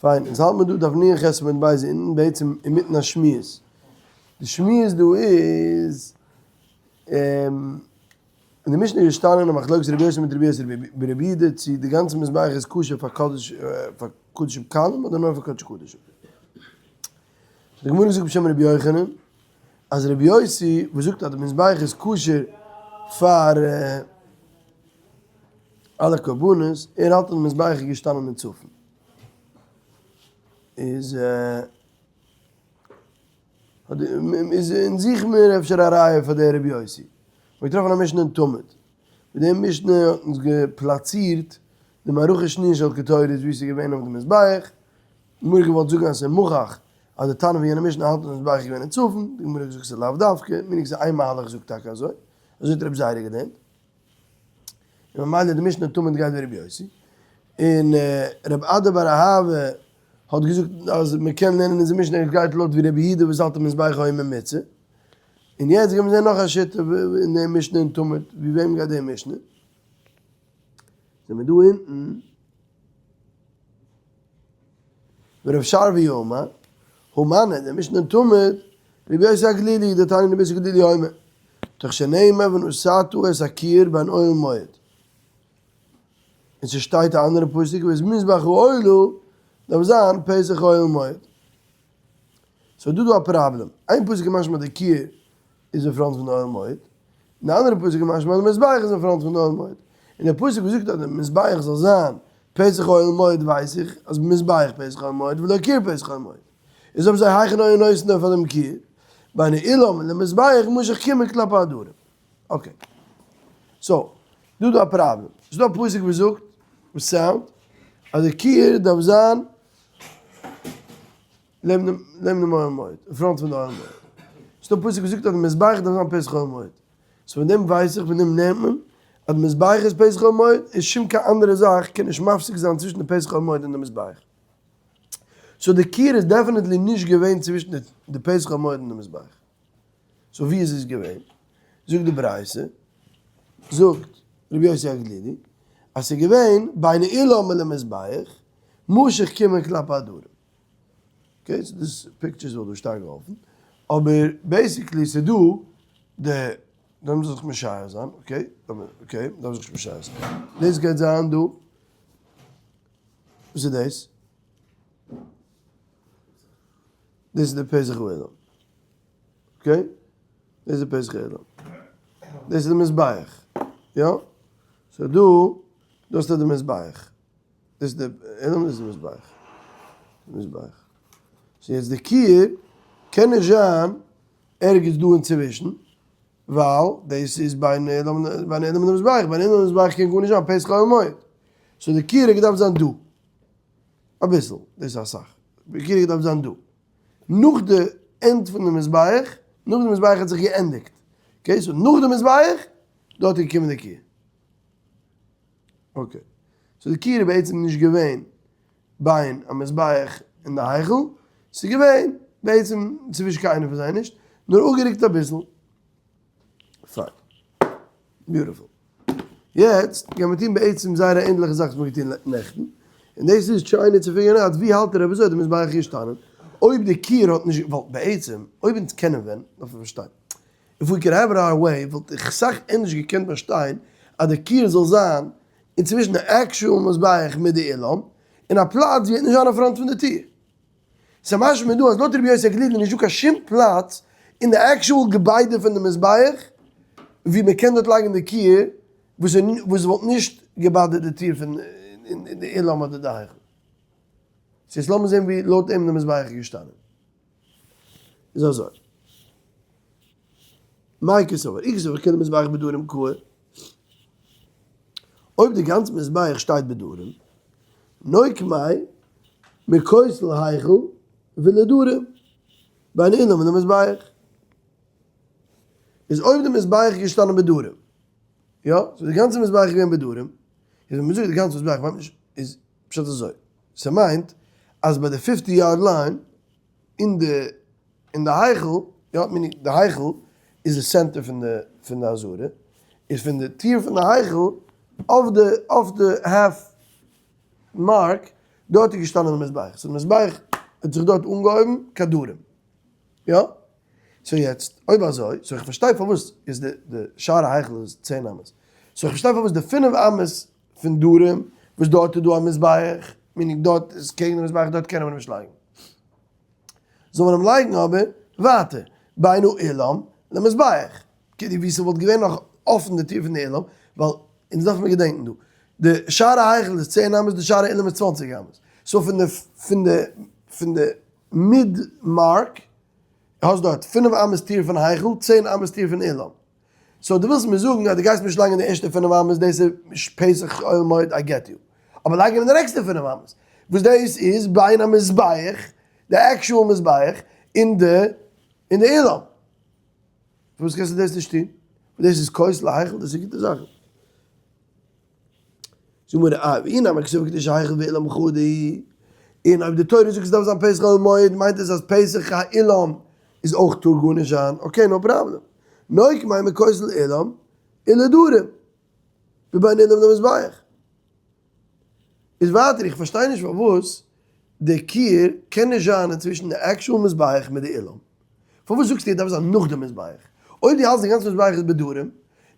פיין, אונז האלט מיר דא דף נ"ח עמוד ב' אונטן בעצם אינמיטן א שמועס. די שמועס דא איז, אין די משנה איז געשטאנען א מחלוקת רבי יוסי מיט רבי יוסי ברבי יהודה צו די גאנצע מזבח איז כשר פאר קדש פאר קדשים קלים אדער נאר פאר קדשי קדשים. די גמרא זאגט בשם רבי יוחנן אז רבי יוסי וואס זאגט אז די מזבח איז כשר פאר אלע קרבנות, ער האלט אז די מזבח איז געשטאנען אין צפון. איז איז אונז זוכן מיר אפשר א ראיה פאר די רבי יוסי. מ'האט געטראפן א משנה אין תמיד. מיט די משנה האט אונז געפלאצירט די מערכה שניה של קטורת ווי ס'איז געווען אויף די מזבח. די גמרא האט געוואלט זאגן אז ס'איז מוכח אז די תנא פון יענע משנה האלט אז די מזבח איז געווען אין צפון. די גמרא האט געזאגט ס'איז לאו דווקא, מיניג ס'איז איין מהלך זאגט טאקע אזוי. אזוי האט רבי זירא געלערנט. און ממילא די משנה תמיד גייט ווי רבי יוסי, און רב אדא בר אהבה האט געזאגט אז מען קען לערנען אונזער משנה עס גייט לויט ווי רבי יהודה וואס האלט אז מזבח היה ממוצע, און יעצט גיימיר זען נאך א שיטה אין די משנה אין תמיד, ווי וועם גייט די משנה? זעמיר דא אונטן. ורב שרביא אמר, הא מני, די משנה תמיד, רבי יוסי הגלילי, דתניא רבי יוסי הגלילי אומר, מתוך שנאמר ונתתה את הכיור בין אוהל מועד. און ס'שטייט א אנדערע פסוק ואת מזבח העולה דארף זיין פתח אוהל מועד. סאו דא דא א פראבלעם, איין פסוק איז משמע די כיור איז אין front פון די אוהל מועד, און די אנדערע פסוק איז משמע אז די מזבח איז אין front פון די אוהל מועד. און די פסוק וואס זאגט אז די מזבח זאל זיין פתח אוהל מועד ווייס איך אז מזבח פתח אוהל מועד ולא כיור פתח אוהל מועד. איז אויב אזוי היכן היו נותנו פאר דעם כיור? בין האולם למזבח משוך קימה כלפי הדרום. okay. so, דא דא א פראבלעם. ס'איז דא א פסוק וואס זאגט, וואס sound ט, אז די כיור דארף זיין לעבן דעם לעבן דעם אוהל מועד, אין front פון די אוהל מועד. ס'דא א פסוק וואס זאגט אז די מזבח דארף זיין פתח אוהל מועד. so פון דעם ווייס איך, פון דעם נעמט מען, אז די מזבח איז פתח אוהל מועד, און שום קיין אנדערע זאך קען נישט מפסיק זיין צווישן די פתח אוהל מועד און די מזבח. so די כיור איז definitely נישט געווען צווישן די פתח אוהל מועד און די מזבח. so ווי איז עס געווען? זאגט די ברייתא, זאגט רבי יוסי הגלילי, אז ס'איז געווען בין האולם ולמזבח, משוך קימה כלפי הדרום. okay, so דאס pictures וואלט דא שטארק געהאלפן, אבער basically ס'איז דא די, דארף מען זיך משער זיין, okay, okay, מ'דארף זיך נישט משער זיין, דאס גייט זיין דא, וואס איז דאס? דאס איז די פתח האולם, okay? דאס איז די פתח האולם, דאס איז די מזבח, יא? so דא, דאס איז די מזבח. דאס איז די אולם דאס איז די מזבח. מזבח. so יעצט די כיור קען נישט זיין ערגעץ דא אינצווישן, ווייל דאס איז בין אולם בין אולם למזבח, בין אולם למזבח קען גארנישט זיין פתח אוהל מועד. so די כיור האט געדארפט זיין דא. אביסל, דאס איז אסאך. די כיור האט געדארפט זיין דא. נאך די end פון די מזבח, נאך די מזבח האט זיך געענדיגט. okay, so נאך די מזבח, דארט איז געקומען די כיור. okay. so די כיור איז בעצם נישט געווען בין המזבח און די היכל, ס'איז געווען בעצם צווישן קיינער פון זיי נישט, נאר אפגערוקט אביסל. פיין. beautiful. יעצט גייען מיר טון בעצם זייער א ענדליכע זאך וואס מ'האט געטון נעכטן, און דאס איז trying צו figure ן out ווי האלט דער רבי אזוי האט די מזבח געשטאנען, אויב די כיור האט נישט, ווייל בעצם אויב אונז קענען ווען, דארף מען פארשטיין. if we could have it our way וואלט איך סאך ענדערש געקענט באשטיין אז די כיור זאל זיין אינצווישן די actual מזבח מיט די אולם, אין א פלאץ ווי ער וועט נישט זיין אין front פון די טיר. ס'איז משמע דא אז לויט רבי יוסי הגלילי איז נישטא קיין שום פלאץ אין די actual געביידע פון די מזבח ווי מען קען דארט לייגן די כיור וואס וואס וואלט נישט געבאדערט די טיר פון די אולם אדער די היכל. so יעצט לאמיר זען ווי לויט אים די מזבח איז געשטאנען. איז אזוי. מאי קסבר? אי קסבר כולו מזבח בדרום קאי. אויב די גאנצע מזבח שטייט בדרום, נוקמיה מכותל היכל ולדרום, בין אולם למזבח. איז אויב די מזבח איז געשטאנען בדרום, יא, so די גאנצע מזבח איז געווען בדרום, איז ווען מ'זאגט די גאנצע מזבח מיינט נישט, איז פשט אזוי, ס'מיינט אז ביי די fifty yard line אין די אין די היכל, יא meaning די היכל איז די center פון די פון די עזרה, איז פון די טיר פון די היכל אויף די אויף די half mark. דארט איז געשטאנען די מזבח, so די מזבח האט זיך דארט אנגעהויבן כדרום. יא? so יעצט, אויב אזוי, so איך פארשטיי פארוואס איז די די שער ההיכל איז 10 אמות. so איך פארשטיי פארוואס די פינף אמות פון דרום וואס דארט איז דא א מזבח, meaning דארט איז קעגן די מזבח דארט קען מען נישט לייגן. זאל מען אים לייגן אבער ווייטער, בין האולם למזבח. כאילו ווי ס'וואלט געווען נאך אפן די טיר פון די אולם, ווייל אונז דארף מיר געדענקן דא, די שער ההיכל איז 10 אמות, די שער האולם איז 20 אמות. so פון די פון די פון די mid mark, האסט דארט פינף אמות טיר פון היכל, 10 אמות טיר פון אולם. so דו ווילסט מיר זאגן אז דו גייסט נישט לייגן די ערשטע פינף אמות, דאס איז פתח אוהל מועד, I get you. אבער לייג אים אין די נעקסטע פינף אמות, וואס דאס איז בין המזבח, די actual מזבח, און די און די אולם. פארוואס קענסטו דאס נישט טון? דאס איז כותל להיכל, דאס איז גוטע זאכן. זאג מיר, אה, ואי נמי קסבר קדושת היכל ואולם חדא, און אויב די תורה זאגט עס דארף זיין פתח אוהל מועד, מיינט עס אז פתח האולם איז אויך טאר גארנישט זיין, okay, no problem. נוקמיה מכותל אולם ולדרום, ובין אולם למזבח. איז ווייטער, איך פארשטיי נישט פארוואס די קיר קען נישט זיין אינצווישן די actual מזבח מיט די אולם. פארוואס זאגסטו ער דארף זיין נאך די מזבח? אויב דו האלטסט די גאנצע מזבח איז בדרום,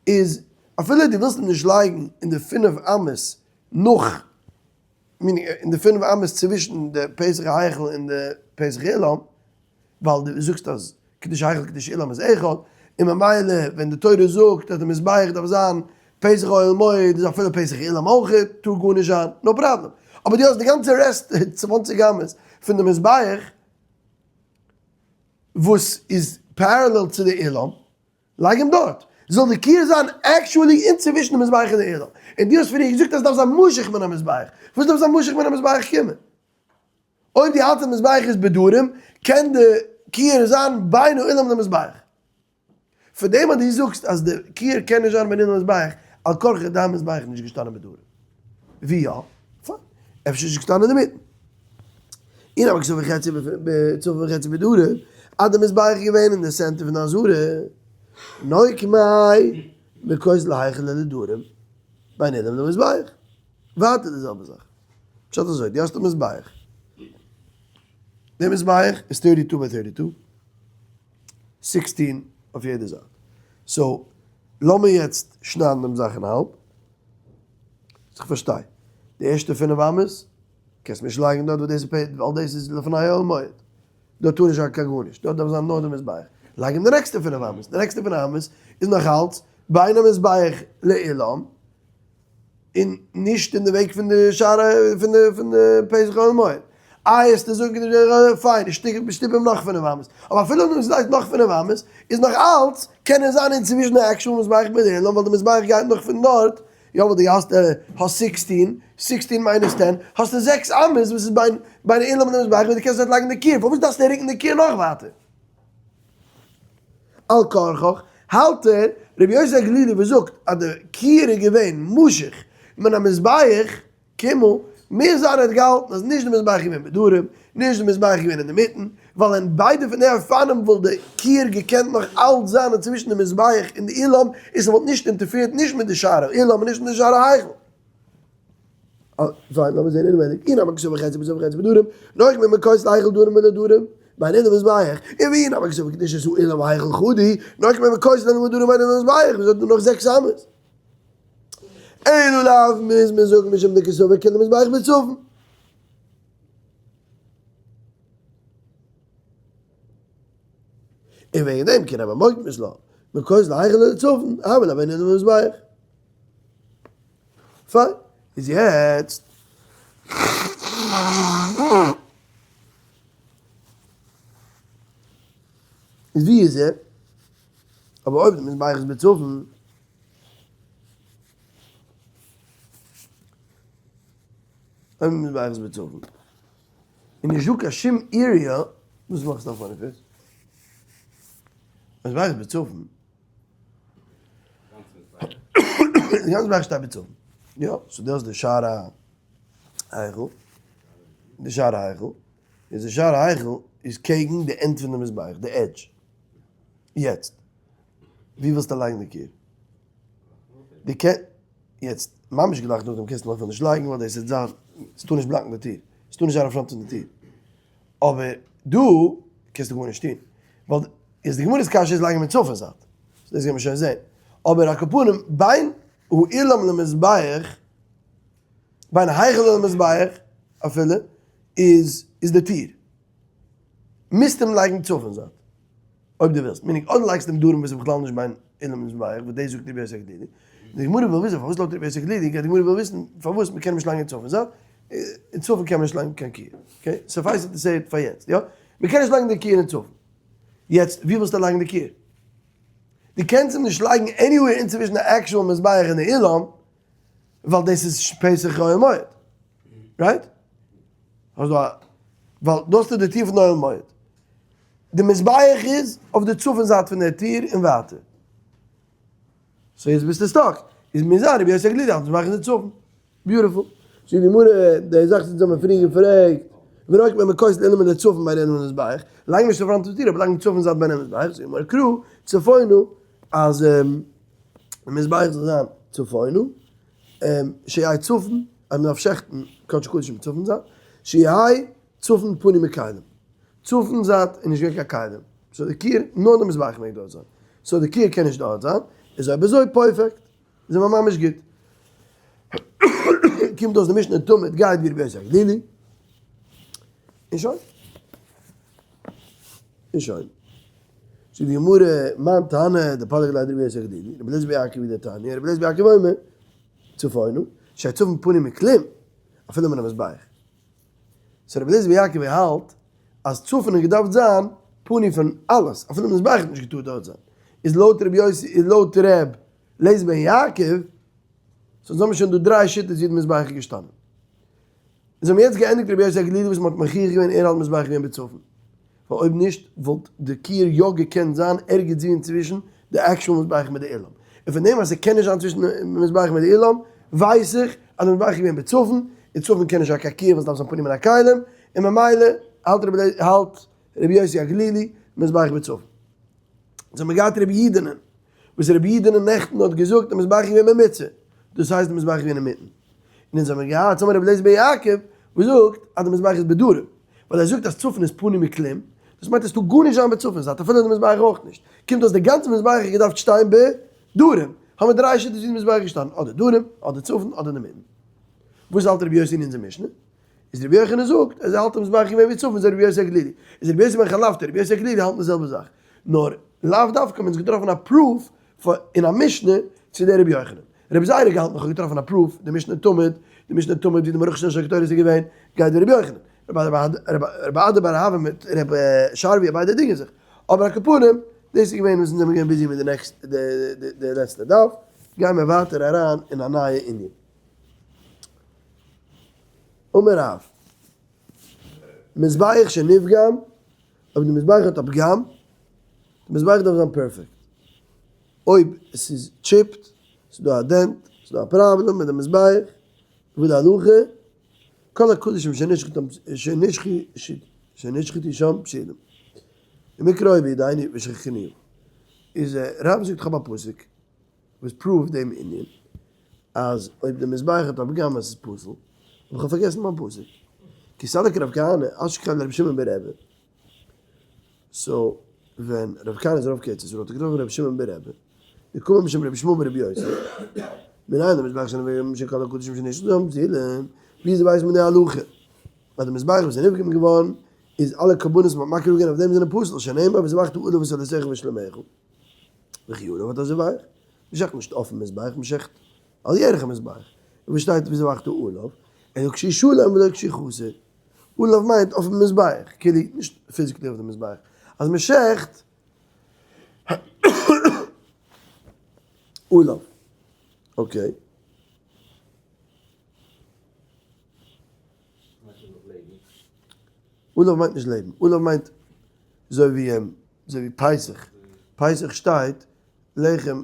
איז אפילו דו ווילסט אים נישט לייגן אין די פינף אמות נאך, אין די פינף אמות צווישן די פתח ההיכל און די פתח האולם, ווייל דו זאגסט אז קדושת היכל קדושת אולם איז אחד, און ממילא ווען די תורה זאגט אז די מזבח דארף זיין פתח אוהל מועד איז אפילו פתח אולם אויך טאר גארנישט זיין, no problem. אבער דו האסט די גאנצע רעסט 20 אמות פון די מזבח וואס איז parallel צו די אולם, לייג אים דארט. זאל די קיר זיין actually אינצווישן די מזבח און די אולם. און דו האסט פריער געזאגט אז עס דארף זיין משוך מן המזבח. וואס דארף זיין משוך מן המזבח קומען? אויב דו האלטסט אז מזבח איז בדרום, קען די קיר זיין בין האולם למזבח. פון דעם אז דו זאגסט אז די קיר קען נישט זיין בין האולם למזבח, על כרחך דיין מזבח איז נישט געשטאנען בדרום. ווי יא? פיין. אפשר איז געשטאנען אינמיטן. און אבער קסבר חצי בצפון וחצי בדרום, אז די מזבח איז געווען אין די center פון די עזרה, נוקמיה מכותל היכל ולדרום, בין אולם למזבח. ווייטער די זעלבע זאך. פשט אזוי, דו האסט א מזבח. די מזבח איז 32 by 32, 16 אויף יעדע זייט. so, לאמיר יעצט שניידן דעם זאך אין האלב. איך פארשטיי. די ערשטע פינף אמות, קענסט נישט לייגן דארט ווייל דאס איז ווייל דאס איז לפני אוהל מועד. דארט טאר נישט זיין קיין גארנישט, דארט דארף זיין נאר די מזבח. לייג אים די נעקסטע פינף אמות, די נעקסטע פינף אמות איז נאך אלץ בין המזבח לאולם, און נישט אין די וועג פון די שער פון די פון די פתח אוהל מועד. איי עסטו זאגן פיין, שטופ אים נאך פינף אמות. אבער אפילו אויב דו לייגסט נאך פינף אמות, איז נאך אלץ קען ער זיין אינצווישן די actual מזבח מיט די אולם, ווייל די מזבח גייט נאך פון דארט, יא ווייל דו האסט האסט 16, 16 minus 10, האסטו זעקס אמות וואס איז בין בין אולם און די מזבח וואס דו קענסט דארט לייגן די קיר, פארוואס דארפסטו רוקן די קיר נאך ווייטער? על כרחך, האלט ער, רבי יוסי הגלילי וואס זאגט אז די קיר איז געווען משוך מן המזבח, כמו, מוז זיין ער האט געהאלטן אז נישט די מזבח איז געווען בדרום, נישט די מזבח איז געווען אינדערמיטן, ווייל אין ביידע פון די אופנים וואלט די קיר געקענט נאך אלץ זיין אינצווישן די מזבח און די אולם, און ס'וואלט נישט אינטערפירט נישט מיט די שער האולם און נישט מיט די שער ההיכל. פיין, לאמיר זען אינעווייניג. אי נמי קסבר חצי בצפון וחצי בדרום, נוקמיה מכותל היכל דרום ולדרום, בין אולם למזבח. און ואי נמי קסבר קדושת האולם והיכל חדא, נוקמיה מכותל האולם לדרום בין אולם למזבח, וואס האט נאך זעקס אמות. אלא לאו מוז מען זאגן משום דקסבר כולו מזבח בצפון. און וועגן דעם קען אבער מוקמת לה, מכותל היכל לצפון, הוה ליה בין אולם למזבח. פיין, איז יעצט איז ווי איז ער? אבער אויב די מזבח איז בצפון אויב די מזבח איז בצפון און נישט דא קיין שום area וואס מאכסטו א funny face? מזבח איז בצפון די גאנצע מזבח שטייט בצפון. יא, so דאס איז די שער ההיכל. די שער ההיכל. איז די שער ההיכל איז קעגן די end פון די מזבח, די edge. יעצט, ווי ווילסטו לייגן די קיר? די קען, יעצט, ממש גלייך נאכדעם קענסטו אפילו נישט לייגן ווייל דאס וועט זיין, ס'טאר נישט בלאקן די טיר. ס'טאר נישט זיין אין front פון די טיר. אבער דא קענסטו גארנישט טון. ווייל איז די גמרא'ס קשיא איז לייגן מיט צפון זייט. דאס גייט מען שוין זען. אבער על כל פנים בין האולם למזבח, בין היכל למזבח אפילו, איז איז די טיר. מוזט אים לייגן צפון זייט. אויב דו ווילסט. meaning אדער לייגסטו אים דרום וואס איז בכלל נישט בין אולם למזבח, וואס דאס זאגט רבי יוסי הגלילי. די גמרא וויל וויסן פארוואס לויט רבי יוסי הגלילי, די גמרא וויל וויסן פארוואס מ'קען אים נישט לייגן אין צפון זייט. אין צפון קען מען נישט לייגן קיין כיור. okay? Suffice it to say פאר יעצט, יא? מ'קען נישט לייגן די כיור אין צפון. יעצט, ווי ווילסטו לייגן די כיור? דו קענסט אים נישט לייגן anywhere אינצווישן די actual מזבח און די אולם, ווייל דאס איז פתח אוהל מועד. Right? האסט דא א, ווייל דאס איז די טיר פון אוהל מועד. די מזבח איז אויף די צפון זייט פון דער טיר און ווייטער. So יעצט ביסטו stuck. איז מיר זיין רבי יוסי הגלילי האלט מזבח איז אין צפון. Beautiful. זאגט די גמרא, די זאך וואס אונז האבן פריער געפרעגט, ורק ווען מ'קויסט אינעם אין די צפון ביי אינעם מזבח, לייג נישט אין front פון די טיר אבער לייג אין צפון זייט ביי אינעם מזבח, זאגט די גמרא קרא צפונה אז די מזבח זאל זיין צפונה, שיהא צפון, אז מ'דארף שעכטן קדשי קדשים צפון זייט, שיהא צפון פנוי מכלים, צפון זייט איז נישט געווען קיין כלים, so די כיור נאר די מזבח מעג דארט זיין, so די כיור קען נישט דארט זיין, איז אויב אזוי perfect. זענען מיר ממש גוט. קומט אויס די משנה תמיד גייט ווי רבי יוסי הגלילי. און שוין. און שוין. זאגט די גמרא, מאן תנא דפליג עליה דרבי יוסי הגלילי, רבי אליעזר בן יעקב היא דתניא, רבי אליעזר בן יעקב אומר, צפונה, שיהא צפון פנוי מכלים, אפילו מן המזבח. So רבי אליעזר בן יעקב האלט אז צפון האט געדארפט זיין פנוי פון אלעס, אפילו מזבח האט נישט געטארט דארט זיין. איז לויט רבי יוסי, איז לויט ר' אליעזר בן יעקב, so אונז האבן שוין דא דריי שיטות ווי די מזבח איז געשטאנען. אונז האבן יעצט געענדיגט רבי יוסי הגלילי וואס מען האט מוכיח געווען ער האלט מזבח געווען בצפון. ווייל אויב נישט וואלט די כיור יא געקענט זיין ערגעץ ווי אינצווישן די actual מזבח מיט די אולם. און פון דעם אז ס'קען נישט זיין צווישן די מזבח מיט די אולם ווייס איך אז די מזבח איז געווען בצפון, און צפון קען נישט זיין קיין כיור ווייל ס'דארף זיין פנוי מן הכלים, און ממילא האלט רבי האלט רבי יוסי הגלילי מזבח בצפון. אונז האבן געהאט רבי יודא'נען וואס רבי יודא'נען נעכטן האט געזאגט אז מזבח איז געווען במצר, דאס הייסט די מזבח איז געווען אינמיטן. און אונז האבן געהאט צו רבי אליעזר בן יעקב וואס זאגט אז די מזבח איז בדרום, ווייל ער זאגט אז צפון איז פנוי מכלים, דאס מיינט עס טאר גארנישט זיין בצפון זייט אפילו די מזבח אויך נישט, קומט אויס די גאנצע מזבח האט געדארפט שטיין בדרום, האבן מיר דריי שיטות ווי די מזבח איז געשטאנען, אדער דרום, אדער צפון, אדער אינמיטן. וואס האלט רבי יוסי אין אונזער משנה? איז רבי יוחנן זאגט אז ער האלט די מזבח געווען ווי צפון, אזוי רבי יוסי הגלילי. איז רבי יוסי בן חלפתא, רבי יוסי הגלילי האלטן די זעלבע זאך. נאר לאו דווקא האבן אונז געטראפן א proof אין א משנה צו דער רבי יוחנן. רבי זירא האט געהאלטן איך האב געטראפן א proof, די משנה תמיד, די משנה תמיד ווי די מערכה של קטורת איז געווען, גייט ווי רבי יוחנן. רבי אדא בר אהבה מיט רבי שרביא ביידע דינגען זיך. אבער על כל פנים, דאס איז געווען וואס אונז זעמיר געווען busy מיט די next די לעצטע דף. גייען מיר ווייטער אריין אין א נייע ענין. אמר רב, מזבח שנפגם, אויב די מזבח האט א פגם, די מזבח דארף זיין perfect. אויב עס איז chipped, ס'איז דא א dent, ס'איז דא א פראבלעם מיט די מזבח, וואס די הלכה? כל הקדשים שנשחטו שם פסולים. ומקרא היה בידינו ושכחנוהו. איז רב זאגט כ'האב א פסוק וואס prove ט דעם ענין, אז אויב די מזבח האט א פגם אז ס'איז פסול, אבער כ'האב פארגעסן מיין פסוק. כי סליק רב כהנא, אשכחיה לרבי שמעון ברבי. So ווען רב כהנא איז ארויף קיין ארץ ישראל האט ער געטראפן רבי שמעון ברבי, געקומען משם רבי ישמעאל ברבי יוסי, מנין למזבח שנפגם שכל הקדשים שנשחטו שם פסולים, וויאזוי ווייסט מען די הלכה? אז די מזבח וואס איז נפגם געווארן איז אלע קרבנות וואס מ'האט מקריב געווען אויף דעם זענען פסול, שנאמר וזבחת עליו את עולותיך ושלמיך, וכי עליו האט אזוי ווייך, מ'שעכט נישט אויפן מזבח, מ'שעכט על ירך המזבח, און וואס שטייט וזבחת עליו, אלא כשהוא שלם ולא כשהוא חסר. עליו מיינט אויפן מזבח, כאילו נישט physically אויף די מזבח, אז מען שעכט עליו, okay. עליו מיינט נישט לעבן, עליו מיינט אזוי ווי אזוי ווי פסח, פסח שטייט לחם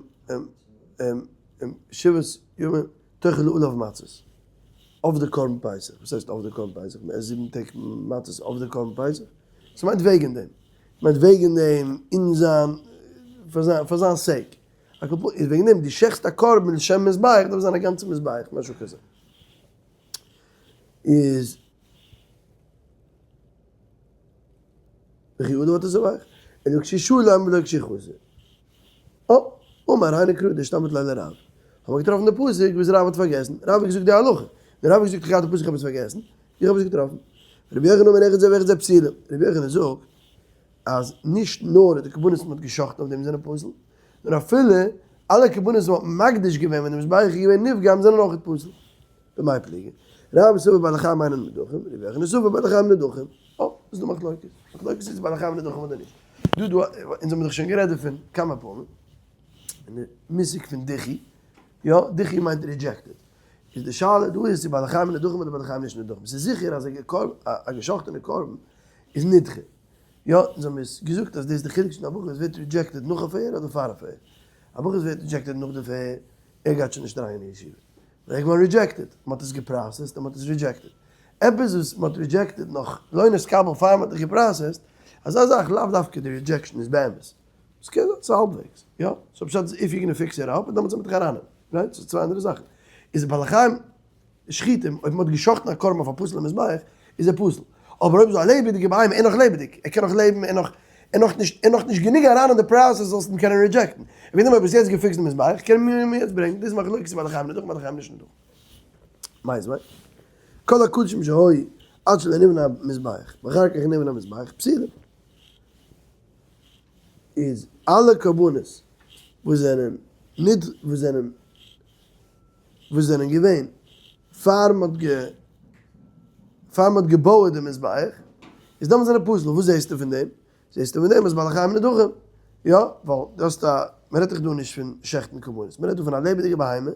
שבעת ימים תאכלו עליו מצות, אויף די קרבן פסח, וואס הייסט אויף די קרבן פסח? מען עסט זיבן טעג מצות אויף די קרבן פסח? ס'מיינט וועגן דעם, ס'מיינט וועגן דעם אין זיין, פאר זיין sake, איז וועגן דעם דו שעכסט א קרבן לשם מזבח דארף זיין א גאנצע מזבח, משהו כזה. איז. וכי אדם אתה זובח, אלא כששלם ולא כשחזר. אה, אמר היינו קרא דאשתמיט ליה לרב. האט מען געטראפן די פסוק וואס רב האט פארגעסן, רב האט געזאגט די הלכה, און רב האט געזאגט איך האב די פסוק איך האב עס פארגעסן, איך האב עס געטראפן. רבי יוחנן אמר אחד זה ואחד זה פסולים, רבי יוחנן זאגט אז נישט נאר די קרבנות וואס מען האט גע'שחט'ן אויף דעם זענען פסול, נאר אפילו אלע קרבנות וואס מען האט מקדיש געווען ווען די מזבח איז געווען נפגם זענען אויך פסול. במאי פליגי? רב סבר בעלי חיים אינן נדחים, רבי יוחנן סבר בעלי חיים נדחים. אה, דאס איז די מחלוקת. מחלוקת איז בעלי חיים נדחים אדער נישט. דא דא, אונז האבן דאך שוין גערעדט דערפון כמה פעמים. אין די מושג פון דיחוי, יא, דיחוי מיינט rejected. איז די שאלה דא איז צו בעלי חיים נדחים אדער בעלי חיים נישט נדחים. ס'איז זיכער אז א געשאכטענע קרבן איז נדחה. יא, אונז האבן עס געזאגט אז דאס איז די חילוק צווישן א בחור וואס ווערט rejected נאך א פארהער אדער פאר א פארהער. א בחור וואס ווערט rejected נאך די פארהער, ער גייט שוין נישט אריין אין ישיבה. ער איז געווארן rejected, מען האט עס געפראסעסט און מען האט עס rejected. עפעס וואס מען האט rejected נאך לא נתקבל פאר מען האט עס געפראסעסט, אזא זאך לאו דווקא די rejection איז באמת. עס קען זיין ס'איז האלבוועגס, יא? so פשט איז if you gonna fix it up, דעמאלטס זאל מען דיך ארייננעמען, right? ס'איז צוויי אנדערע זאכן. איז בעלי חיים שחוטים, אויב מ'האט גע'שחט'ן א קרבן אויף א פסול'ע מזבח, איז ער פסול. אבער אויב איז א לעבעדיגע בהמה, ער איז נאך לעבעדיג, ער קען נאך לעבן, ער נאך, ער נאך נישט, ער נאך נישט גענוג אריין אין די process זאלסט אים קענען reject ן. וועגן דעם אויב האסט יעצט געפיקסט די מזבח, קען מען אים יעצט ברענגען. דאס איז מחלוקת בעלי חיים נדחים בעלי חיים נישט נדחים. מיתיבי, כל הקדשים שהיו עד שלא נבנה המזבח, ואחר כך נבנה המזבח, פסולים. איז אלע קרבנות וואס זענען ניט וואס זענען וואס זענען געווען פאר מען האט גע פאר מען האט געבויעט די מזבח, איז דעמאלטס זענען פסול, וואס זעסטו פון דעם? זעסטו פון דעם אז בעלי חיים נדחים, יא, ווייל דו האסט א, מען רעדט דאך דא נישט פון שעכטן קרבנות, מען רעדט דא פון א לעבעדיגע בהמה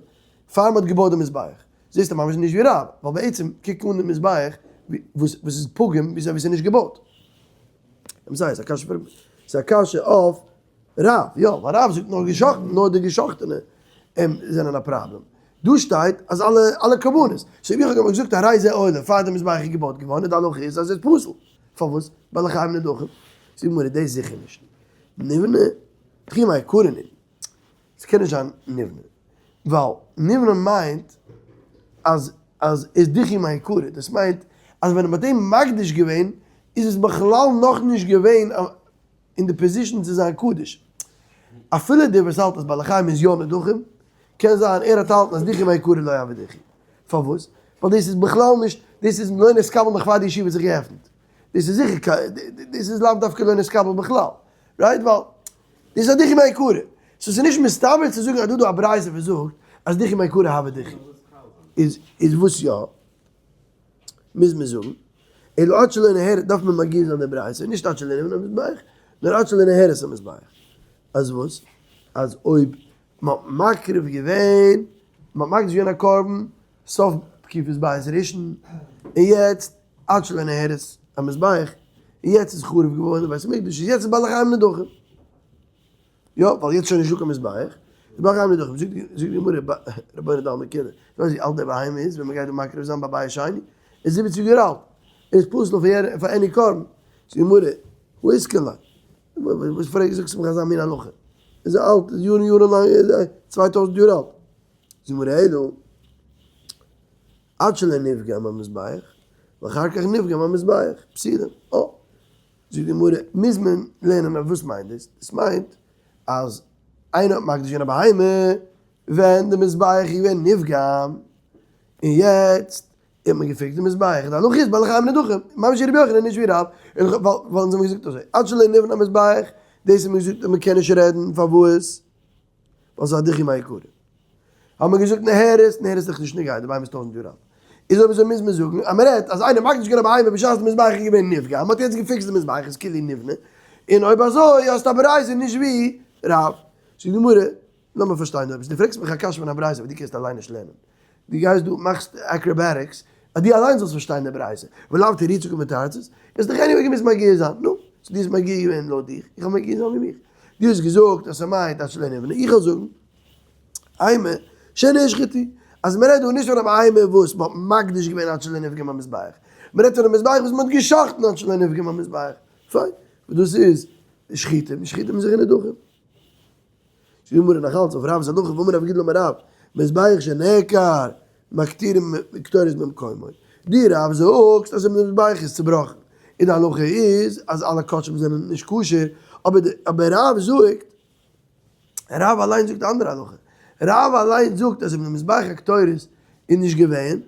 פאר מען האט געבויט די מזבח, זעסטו ממש נישט ווי רב, ווייל בעצם קוק אן די מזבח וואס וואס איז פגום ווי אזוי ס'איז נישט געבויט. ס'איז א קשיא פון, ס'איז א קשיא אויף רב, יא, ווייל רב זאגט נאר געשאכטן, נאר די געשאכטענע זענען א פראבלעם. דא שטייט אז אלע אלע קרבנות. so ווי איך האב געזאגט הרי זה עולה פאר די מזבח איז געבויט געווארן און די הלכה איז אז עס איז פסול. פארוואס? בעלי חיים נדחים. זאגט די גמרא דאס זיכער נישט. נבנה דחויי מעיקרא נינהו. עס קען נישט זיין נבנה. ווייל נבנה מיינט אז אז איז דחויי מעיקרא. דאס מיינט אז ווען מען האט אים מקדיש געווען איז עס בכלל נאכנישט געווען אין די position צו זיין קדוש. אפילו דער וואס האלט אז בעלי חיים איז יא נדחים, קען זיין ער האט האלטן אז דחויי מעיקרא לא הוה דחויי. פארוואס? ווייל דאס איז בכלל נישט, דאס איז לא נתקבל נאך פאר די ישיבה האט זיך געעפנט. דאס איז זיכער, דאס איז לאו דווקא לא נתקבל בכלל. right? ווייל דאס איז א דחויי מעיקרא. so ס'איז נישט מסתבר צו זאגן אז דא דא א ברייתא וואס זאגט אז דחויי מעיקרא הוה דחויי. איז איז וואס יא? מוז מען זאגן, אלא עד שלא נהרס, דארף מען מגיה זיין די ברייתא, נישט עד שלא נבנה המזבח, נאר עד שלא נהרס המזבח. אז וואס? אז אויב מען האט מקריב געווען, מען האט מקדיש געווען א קרבן סוף תקופת בית ראשון, און יעצט עד שלא נהרס המזבח, און יעצט איז חרוב געווארן די בית המקדש, איז יעצט איז בעלי חיים נדחים. יא, ווייל יעצט שוין נישטא קיין מזבח, איז בעלי חיים נדחים. זאגט די גמרא, רבונו דעלמא כולא, דו ווייסט ווי אלט דער בהמה איז ווען מען גייט אים מקריב זיין ביי בית שני? ער איז זיבעציג יאר אלט, ער איז פסול פאר any קרבן. זאגט די גמרא, הא איזכיר ליה, וואס פרעגסט זאגסטו מיך אזא מין הלכה? ער איז אלט, יארן יארן לאנג, 2000 יאר אלט. זאגט די גמרא, אלא עד שלא נפגם המזבח, ואחר כך נפגם המזבח, פסולים. אה. זאגט די גמרא, מוז מען לערנען אז וואס מיינט דאס? דאס מיינט אז איינער האט מקדיש געווען א בהמה ווען די מזבח איז געווען נפגם, און יעצט האט מען געפיקסט די מזבח, די הלכה איז בעלי חיים נדחים, ממש ווי רבי יוחנן נישט ווי רב, ווייל אונז האבן געזאגט אזוי, עד שלא נבנה המזבח, דאס האט מען געזאגט אז מען קען נישט רעדן, פארוואס? ווייל ס'איז א דחויי מעיקרא. האט מען געזאגט נהרס, נהרס איז דאך נישט נוגע, די בהמה איז 1000 יאר אלט. איז אויב אזוי מוז מען זאגן אז מען רעדט אז איינער מקדיש געווען א בהמה בשעת די מזבח איז געווען נפגם, מען האט יעצט געפיקסט די מזבח איז כאילו נבנה, און אויב אזוי האסטו א ברייתא נישט ווי רב. זאגט די גמרא, לאמיר פארשטיין דא עפעס, דו פרעגסט מיך א קשיא פון א ברייתא וואס דו קענסט אליין נישט לערנען. דו גייסט דא מאכסט acrobatics אז דו אליין זאלסט פארשטיין די ברייתא, ולאו תרוצי קא מתרצת, האסט דאך anyway געמוזט מגיה זיין, נו, so דו האסט מגיה געווען לויט דיך, איך האב מגיה זיין ווי מיך. דו האסט געזאגט אז ס'מיינט אז שלא נבנה, איך וועל זאגן, אימא, שנשחטו, אז מ'רעדט דא נישט פון א בהמה וואס מ'האט מקדיש געווען עד שלא נפגם המזבח, מ'רעדט פון א מזבח וואס מ'האט גע'שחט'ן עד שלא נפגם המזבח, פיין, וואס דאס איז שחוטים, שחוטים איז זיכער נדחים. זאגט די גמרא נאך אלץ אויף רב'ס הלכה, ואמר רב גידל אמר רב, מזבח שנעקר מקטירים קטורת במקומו. דו רב זאגסט אז אויב די מזבח איז צובראכן. און די הלכה איז אז אלע קדשים זענען נישט כשר, אבער אבער רב זאגט, רב אליין זאגט א אנדערע הלכה, רב אליין זאגט אז אויב די מזבח הקטורת איז נישט געווען,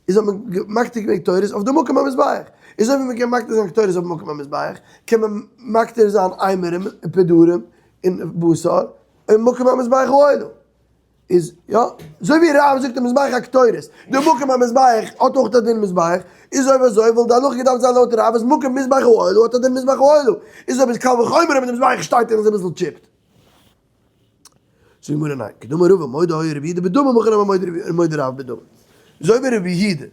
איז האט מען מקטיר געווען קטורת אויף די מקום המזבח, איז אויב מען קען מקטיר זיין קטורת אויפן מקום המזבח, קען מען מקטיר זיין אימורים און פדרים און בשר אין מקום המזבח העולה. איז יא, אזוי ווי רב זאגט די מזבח הקטורת, די מקום המזבח האט אויך א דין מזבח, איז אויב אזוי וואלט די הלכה געדארפט זיין לויט רב אז מקום מזבח העולה האט א דין מזבח העולה, איז אויב איז קל וחומר אויב די מזבח שטייט און איז אביסל chipped. זאגט די גמרא ניין, כדאמר רבא מודה היה רבי יהודה בדמים הכא נמי מודה רב בדמים. אזוי ווי רבי יהודה,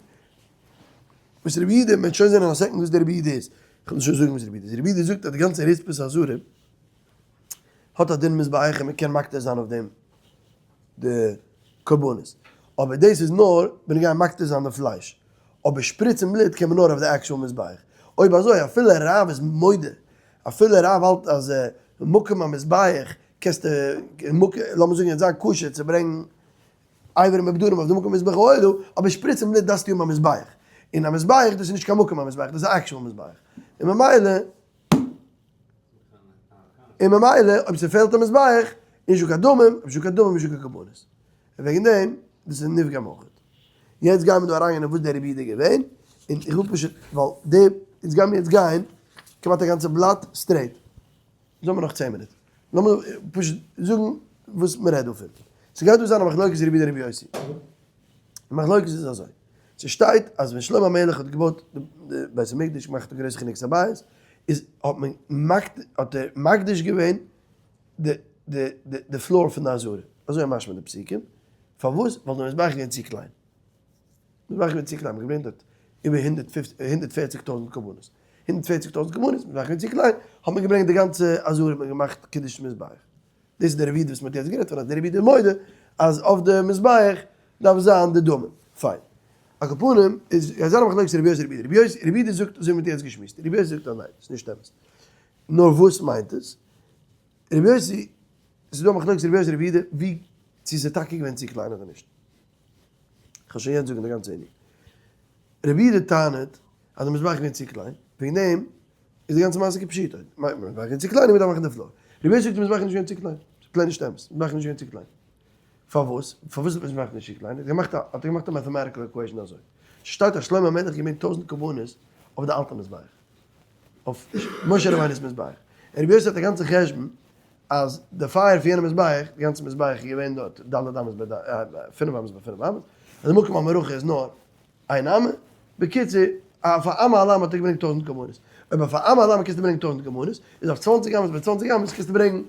וואס רבי יהודה, מען וועט שוין זען אין א second וואס דער רבי יהודה איז, איך וועל שוין זאגן וואס רבי יהודה איז, רבי יהודה זאגט אז די גאנצע רצפת העזרה האט א דין מזבח און מען קען מקטיר זיין אויף דעם די קרבנות, אבער דאס איז נאר בנוגע מקטיר זיין די פלייש, אבער שפריצן בלוט קען מען נאר אויף די actual מזבח, אויב אזוי אפילו רב איז מודה, אפילו רב האלט אז מקום המזבח קענסטו, לאמיר זאגן יעצט זיין כשר צו ברענגן אברים ופדרים אויף די מקום מזבח העולה, אבער שפריצן בלוט דארפסטו האבן א מזבח, און א מזבח דאס איז נישט קיין מקום המזבח דאס איז א actual מזבח, און ממילא. און ממילא אויב ס'פעלט א מזבח, איז נישטא קיין דמים, אויב נישטא קיין דמים איז נישטא קיין קרבנות. און וועגן דעם, דאס איז נפגם אויך. יעצט גייען מיר דא אריינגיין אין וואס דער רבי יהודה איז געווען, און איך וויל פשוט, ווייל די, אונז גיימיר יעצט גיין כמעט א גאנצע בלאט straight. אונז האבן נאך 10 מינוט. לאמיר פשוט זאגן וואס מ'רעדט דא פון. ס'גייט דא זיין א מחלוקת רבי יהודה רבי יוסי. די מחלוקת איז אזוי, ס'שטייט אז ווען שלמה המלך האט געבויט די בית המקדש, געמאכט די גרויסע חנוכת הבית, איז האט מען מקד האט ער מקדיש געווען די די די floor פון די עזרה, אזוי איז משמע די פסוקים, פארוואס? ווייל די מזבח איז געווען צו קליין, די מזבח איז געווען צו קליין, מ'האט געברענגט דארט איבער 140 טויזנט קרבנות, 140 טויזנט קרבנות, מזבח איז געווען צו קליין, האט מען געברענגט די גאנצע עזרה, מ'האט געמאכט קידוש מזבח. דאס איז דער רבי יהודה וואס מ'האט יעצט גערעדט פון אז דער רבי יהודה איז מודה אז אויף די מזבח דארף זיין די דמים. פיין. על כל פנים איז גייט זיין א מחלוקת רבי יוסי רבי יהודה. רבי יוסי רבי יהודה זאגט אזוי ווי מ'האט יעצט געשמועסט. רבי יוסי זאגט אז ניין, ס'איז נישט אמת. נאר וואס מיינט עס? רבי יוסי, ס'איז דא א מחלוקת רבי יוסי רבי יהודה ווי צו ס'איז טאקע געווען צו קליין אדער נישט. כ'וועל שוין יעצט זאגן די גאנצע ענין. רבי יהודה טענה'ט אז די מזבח איז געווען צו קליין, וועגן דעם איז די גאנצע מעשה כפשוטו. מיינט מען מזבח געווען צו קליין און מ'דארף מאכן די floor. רבי יוסי זאגט די מזבח איז נישט געווען צו קליין. ס'איז plain נישט אמת. מזבח איז נישט געווען צו קליין. פארוואס? פארוואס איז מזבח נישט צו קליין? האט ער געמאכט א האט ער געמאכט א mathematical equation אזוי. ס'שטייט אז שלמה המלך האט געברענגט 1000 קרבנות אויף די אלטע מזבח. אויף משה רבינו'ס מזבח. און רבי יוסי האט א גאנצע חשבון אז די פייער פון יענע מזבח, די גאנצע מזבח איז געווען דארט ד' אמות ביי פינף אמות ביי פינף אמות, אז די מקום המערכה איז נאר איין אמה, בקיצור, אויף א אמה על אמה האט ער געברענגט 1000 קרבנות, אויב אויף א אמה על אמה קענסטו ברענגען 1000 קרבנות, איז אויף 20 אמות ביי 20 אמות קענסטו ברענגען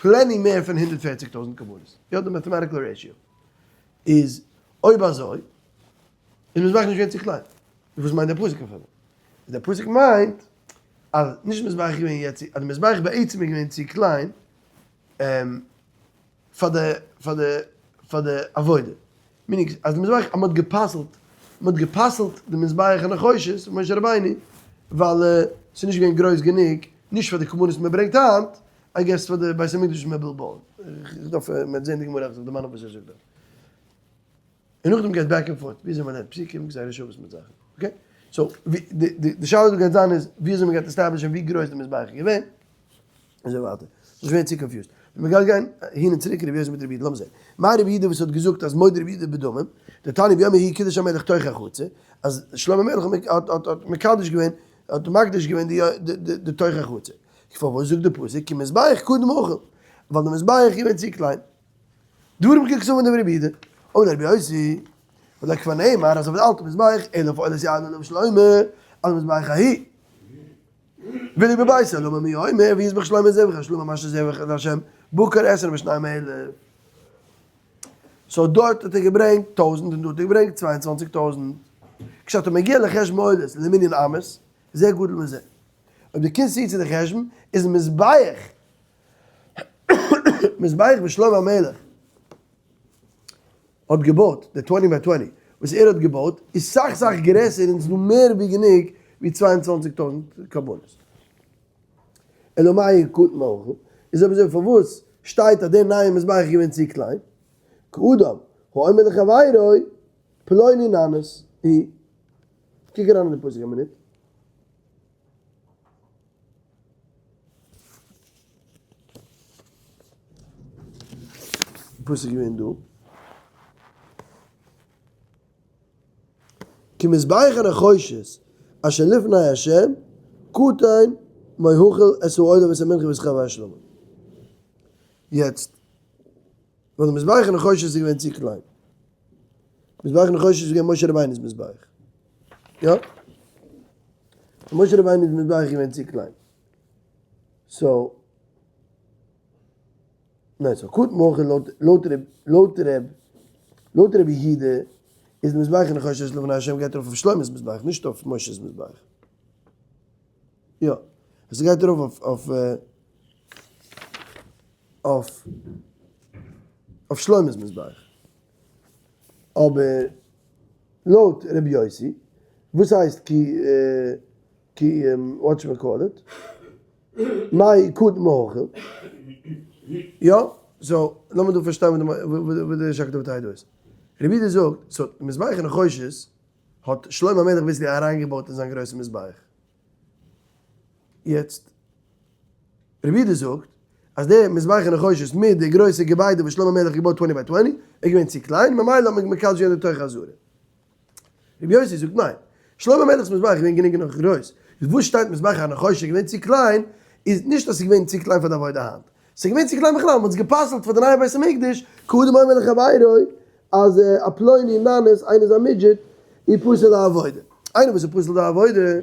plenty מער פון 140,000 קרבנות, יא די mathematical ratio איז אויב אזוי איז מזבח נישט געווען צו קליין, וואס מיינט דער פסוק אפילו? דער פסוק מיינט אז נישט מזבח איז געווען יעצט, אז די מזבח בעצם איז געווען צו קליין פאר די פאר די פאר די עבודה, meaning אז די מזבח אז מען האט גע'פסל'ט, מען האט גע'פסל'ט די מזבח הנחושת פון משה רבינו, ווייל ס'איז נישט געווען גרויס גענוג, נישט פאר די קרבנות וואס מען ברענגט היינט, I guess פאר די בית המקדש וואס מען וויל בויען. איך דארף מען זען די גמרא איך זאל דערמאנען וואס ער זאגט דארט. און נאכדעם גייט back and forth וויאזוי מען לערנט פסוקים, גזירה שוות מיט זאכן. Okay? So, די שאלה דא גייט זיין איז, וויאזוי מען גייט establish ן ווי גרויס די מזבח איז געווען, און אזוי ווייטער. נישט ווערן צו confused. מען גייט גיין הין און צוריק רבי יוסי מיט רבי יהודה, לאמיר זען. מאי רבי יהודה וואס האט געזאגט אז מודה רבי יהודה בדמים, דתניא ביום ההוא קידש המלך תוך החצר, אז שלמה המלך האט האט מקדש געווען, האט מקדיש געווען די תוך החצר. פארוואס זאגט די פסוק כי מזבח קטן מהאכל? ווייל די מזבח איז געווען צו קליין. דברים ככתבן דברי רבי יהודה, אמר רבי יוסי, והלא כבר נאמר אז אויף די אלטע מזבח אלף עולות יעלה עליו שלמה, על מזבח ההוא. ואילו בבית עולמים מי אומר ויזבח שלמה זבח השלמים אשר זבח להשם בקר 22,000. So דארט האט ער געברענגט 1000 און דא האט ער געברענגט 22,000. כשאתה מגיע לחשבון עולות למנין אמות, זה גדול מזה. אויב דו קומסט צו צו די חשבון, איז מזבח מזבח וואס שלמה המלך האט געבויט, די 20 ביי 20 וואס ער האט געבויט, איז סאך סאך גרעסער און ס'איז דא מער ווי גענוג ווי 22,000 קרבנות. אלא מאי קטן מהאכל, איז אויב אזוי פארוואס שטייט אז דער נייע מזבח איז געווען צו קליין? כאדם האומר לחבירו פלוני ננס היא. קוק אריין אין די פסוק א מינוט. פסוק געווען דא? כי מזבח הנחושת אשר לפני ה' קטן מהכיל את העולה ואת המנחה ואת חלבי השלמים. יעצט, ווייל די מזבח הנחושת איז געווען צו קליין. מזבח הנחושת איז געווען משה רבינו'ס מזבח. יא? משה רבינו'ס מזבח איז געווען צו קליין. so, ניין, so קטן מהכיל לויט לויט לויט ר' לויט רבי יהודה איז די מזבח הנחושת לפני השם גייט ארויף אויף שלמה'ס מזבח נישט אויף משה'ס מזבח. יא. עס גייט ארויף אויף אויף אויף אויף שלמה'ס מזבח. אבער לויט רבי יוסי וואס הייסט כי כי whatchamacallit, מאי קטן מהכיל. יא, so לאמיר דא פארשטיין וואס די שקלא וטריא דא איז. רבי יהודה זאגט, so די מזבח הנחושת האט שלמה המלך basically אריינגעבויט אין זיין גרויסע מזבח. יעצט, רבי יהודה זאגט אז די מזבח הנחושת מיט די גרויסע געביידע וואס שלמה המלך האט געבויט twenty by twenty איז געווען צו קליין, ממילא האט מען מקדש געווען די תוך העזרה. רבי יוסי זאגט ניין, שלמה המלך'ס מזבח איז געווען גענוג נאך גרויס, איז וואס שטייט מזבח הנחושת איז געווען צו קליין, איז נישט אז ס'איז געווען צו קליין פאר די עבודה היינט, ס'איז געווען צו קליין בכלל, מ'האט עס גע'פסל'ט פאר די נייע בית המקדש, כאדם אומר לחבירו, אז א פלוני ננס, איינער איז א midget, איז פסול לעבודה. איינער וואס איז פסול לעבודה,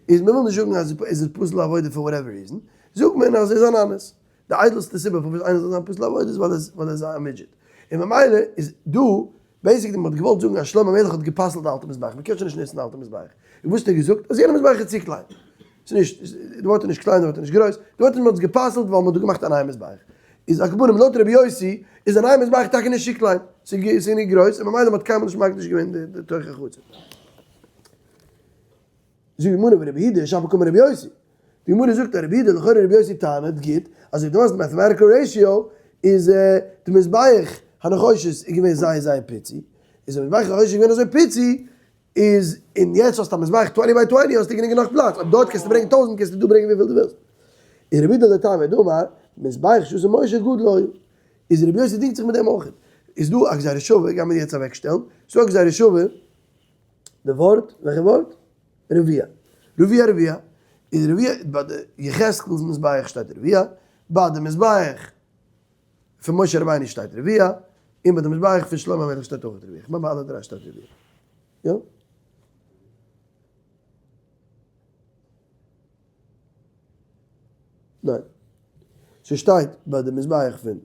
איז מ'וויל נישט זאגן אז ער איז פסול לעבודה for whatever reason, זאגט מען אז ער איז א ננס. די איידעלסטע סיבה פארוואס איינער זאל זיין פסול לעבודה איז ווייל ער איז א midget. און ממילא איז דא basically מען האט געוואלט זאגן אז שלמה המלך האט גע'פסל'ט די אלטע מזבח, מען קען שוין נישט נוצן די אלטע מזבח, און וואס האט ער געזאגט? אז יענע מזבח איז צו קליין, ס'איז נישט, די ווארט איז נישט קליין, די ווארט איז נישט גרויס, די ווארט איז מען האט עס גע'פסל'ט ווייל מען האט דא געמאכט א נייע מזבח, איז על כל פנים לויט רבי יוסי איז די נייע מזבח טאקע נישט צו קליין, ס'איז גענוג גרויס און ממילא מען האט קיינמאל נישט מקדיש געווען די תוך החצר. זאגט די גמרא ורבי יהודה שפיר קאמר רבי יוסי, די גמרא זאגט אז רבי יהודה לכאורה רבי יוסי טענה'ט גוט אז אויב דו האסט mathematical ratio איז די מזבח הנחושת איז געווען זייער זייער פיצי, איז אויב מזבח הנחושת איז געווען אזוי פיצי איז און יעצט האסטו א מזבח twenty by twenty האסטו גענוג נאך פלאץ, אויב דארט קענסטו ברענגען טויזענט קענסטו דא ברענגען וויפיל דו ווילסט. און רבי יהודה לטעמיה דאמר מזבח שעשה משה גדול היה, איז רבי יוסי דינגט זיך מיט דעם אויך. איז דא א גזירה שווה, גיימיר יעצט אוועקשטעלן, ס'דא א גזירה שווה די ווארט, וועלכע ווארט? רביע. רביע רביע. איז רביע, ביי די יחזקאל'ס מזבח שטייט רביע, ביי די מזבח פון משה רבינו שטייט רביע, און ביי די מזבח פון שלמה המלך שטייט אויך רביע. כ'מיין ביי אלע דריי שטייט רביע. יא? ניין. ס'שטייט ביי די מזבח פון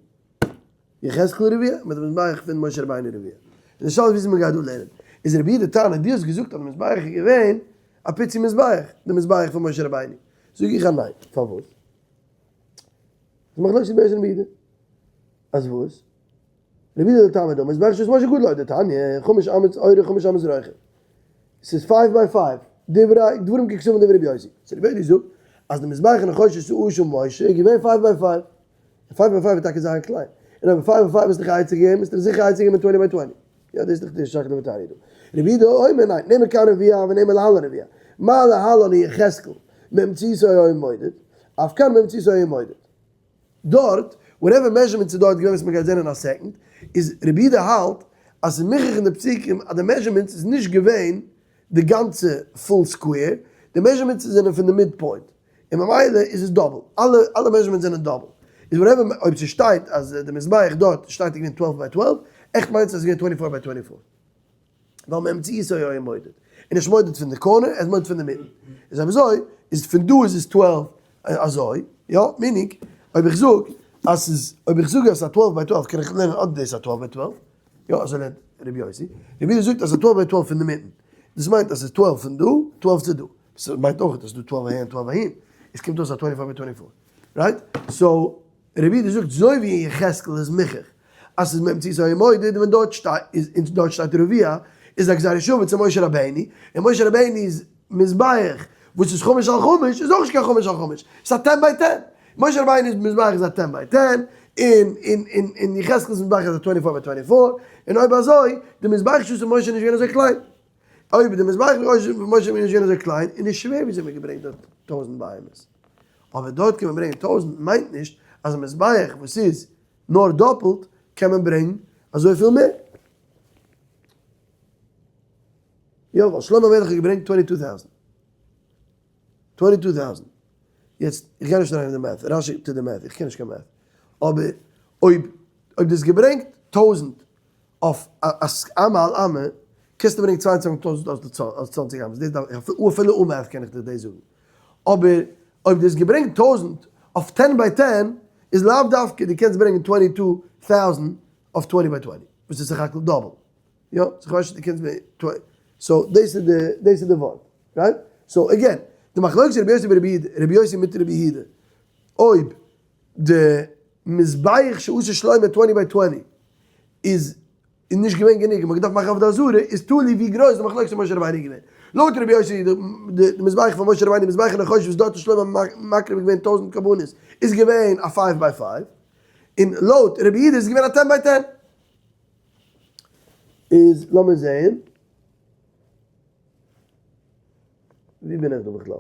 יחזקאל רביע, ביי די מזבח פון משה רבינו רביע. און די שאלה איז וויאזוי מ'גייט דא לערנען. איז רבי יהודה טענה'ט, דו האסט געזאגט אז די מזבח איז געווען א פיצי מזבח, די מזבח פון משה רבינו. זאג איך אז ניין. פארוואס? איז מחלוקת רבי יוסי און רבי יהודה. אז וואס? רבי יהודה לטעמיה דאמר מזבח שעשה משה גדול היה דתניא, חמש אמות אורך חמש אמות רוחב. ס'איז five by five. דברי דברים ככתבן דברי רבי יוסי. so רבי יוסי זאגט אז די מזבח הנחושת שעשה משה איז געווען five by five. און five by five איז טאקע זייער קליין. און אויב five by five האסטו דיך א עצה געגעבן, האסטו דיך זיכער א עצה געגעבן מיט twenty by twenty. יא דאס איז דאך די שקלא וטריא דא. רבי יהודה אומר ניין, נאמר כאן רביע ונאמר להלן רביע. מה להלן יחזקאל מאמצעיתו היה מודד, אף כאן מאמצעיתו היה מודד. דארט, whatever measurement ס'איז דארט געווען וואס מ'גייט זען אין א second, איז רבי יהודה האלט אז ס'איז מוכרח אין די פסוקים אז די measurements איז נישט געווען די גאנצע full square, די measurements זענען פון די midpoint, און ממילא איז עס double, אלע אלע measurements זענען double. איז whatever, אויב ס'שטייט אז די מזבח דארט שטייט איז געווען twelve by twelve, עכט מיינט עס אז ס'איז געווען twenty four by twenty four. ווייל מאמצעיתו היה מודד. און נישט מודד פון די corner, ער איז מודד פון די מיטן. איז אויב אזוי, איז פון דא איז עס twelve אזוי, יא, meaning, אויב איך זאג אז ס'איז, אויב איך זאג אז ס'איז א twelve by twelve קען איך לערנען אדער דאס איז א twelve by twelve, יא אזוי לערנט רבי יוסי, רבי יהודה זאגט אז ס'איז twelve by twelve פון די מיטן, דאס מיינט אז ס'איז twelve פון דא, twelve צו דא, ס'מיינט אויך אז ס'איז דא twelve אהין און twelve אהין, עס קומט אויס א twenty four by twenty four, right? so רבי יהודה זאגט אזוי ווי אין יחזקאל איז מוכח אז ס'איז מאמצעיתו היה מודד ווען דארט שטייט איז און דארט שטייט רביע איז א גזירה שווה צו משה רבינו און משה רבינו'ס מזבח וואס איז חמש על חמש איז אויך נישט קיין חמש על חמש ס'איז א ten by ten משה רבינו'ס מזבח איז א ten by ten און און און און יחזקאל'ס מזבח איז א twenty four by twenty four און אויב אזוי די מזבח שעשה משה איז נישט געווען אזוי קליין אויב די מזבח פון משה איז נישט געווען אזוי קליין איז נישט שווער וויאזוי מ'האט געברענגט דארט טויזנט בהמות. אבער דארט קען מען ברענגען טויזנט מיינט נישט אז א מזבח וואס איז נאר דאפלט. קען מען ברענגן אזויפיל מער. יא, ווייל שלמה המלך האט געברענגט twenty two thousand. Twenty two thousand. יעצט, איך גיי נישט אריין אין די math, רש"י טוט די math, איך קען נישט קיין math. אבער אויב אויב דו האסט געברענגט טויזנט אויף א אמה על אמה, קענסטו ברענגען צוויי און צוואנציג טויזנט אויף צוואנציג אמות, דאס דארף איך, אפילו אן math קען איך דיך דאס זאגן. אבער אויב דו האסט געברענגט טויזנט אויף ten by ten, איז לאו דווקא דו קענסט ברענגען twenty two thousand אויף twenty by twenty, וואס איז סך הכל double. יא, so כ'ווייס נישט דו קענסט מיר, so דאס איז די, דאס איז די ווארט, right? So again, די מחלוקת רבי יוסי ורבי יהודה, רבי יוסי מיט רבי יהודה, אויב די מזבח שעשה שלמה twenty by twenty איז נישט געווען גענוג און מ'האט געדארפט מאכן אויף די עזרה, איז תלוי ווי גרויס די מחלוקת פון משה רבינו איז געווען. לויט רבי יוסי איז די מזבח פון משה רבינו מזבח הנחושת וואס דארט איז שלמה מקריב געווען טויזנט קרבנות איז געווען א five by five, און לויט רבי יהודה איז עס געווען א ten by ten. איז לאמיר זעהן. ווי בין איך דא בכלל?